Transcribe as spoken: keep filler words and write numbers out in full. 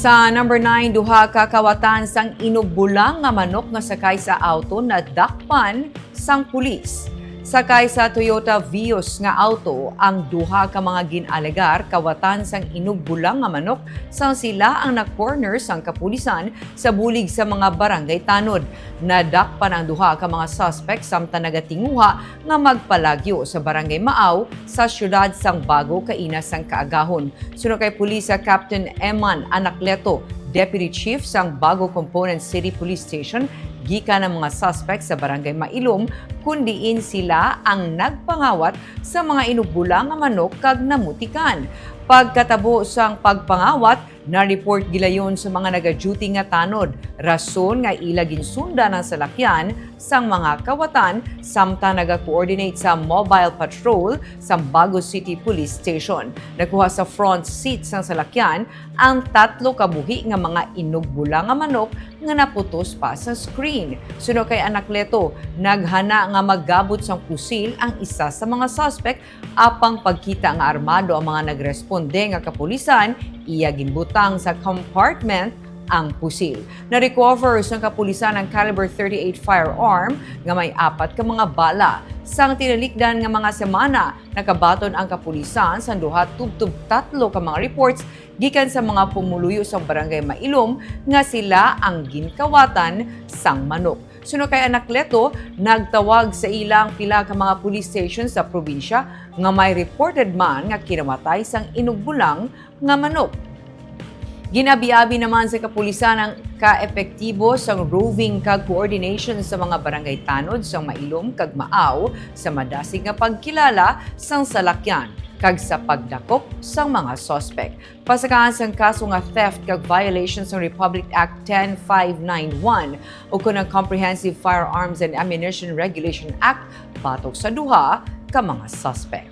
Sa number nine, duha ka kawatan sang inugbulang nga manok nga sakay sa auto nadakpan sang pulis. Sakay sa Toyota Vios nga auto ang duha ka mga gin-alegar kawatan sang inugbulang nga manok sang sila ang na-corner sang kapulisan sa bulig sa mga barangay tanod. Nadakpan ang duha ka mga suspect samtang nagatinguha nga magpalagyo sa Barangay Maaw sa siyudad sang Bago kaina sang kaagahon. Suno kay Pulis Captain Eman Anacleto, Deputy Chief sang Bago Component City Police Station, gikan ang mga suspect sa Barangay Mailom, kun diin sila ang nagpangawat sa mga inugbulang nga manok kag namutikan. Pagkatabo sang pagpangawat, na-report gilayon sa mga naga-duty nga tanod, rason nga ila ginsundan ang salakyan sang mga kawatan samtang naga-coordinate sa mobile patrol sa Bago City Police Station. Nakuha sa front seat sang salakyan ang tatlo ka buhi nga mga inugbula nga manok nga naputos pa sa screen. Suno kay Anacleto, naghana nga magabot sang pusil ang isa sa mga suspect, apang pagkita nga armado ang mga nagresponde nga kapulisan, iya ginbutang sa compartment ang pusil. Na-recover sang kapulisan ang caliber thirty-eight firearm nga may apat ka mga bala. Sang tinalikdan nga mga semana, nakabaton ang kapulisan sang duha tubtob tatlo ka mga reports gikan sa mga pumuluyo sang Barangay Mailom nga sila ang ginkawatan sang manok. Suno kay Anacleto, nagtawag sa ilang pila ka mga police station sa probinsya nga may reported man nga kinamatay sang inugbulang nga manok. Gin-abi-abi naman sa kapulisan ang kaepektibo sang roving kag coordination sa mga barangay tanod sang Mailom kag Maaw sa madasig nga pagkilala sang salakyan kag sa pagdakop sang mga suspect. Pasakaan sang kaso nga theft kag violation sang Republic Act ten five nine one ukon ang Comprehensive Firearms and Ammunition Regulation Act batok sa duha ka mga suspect.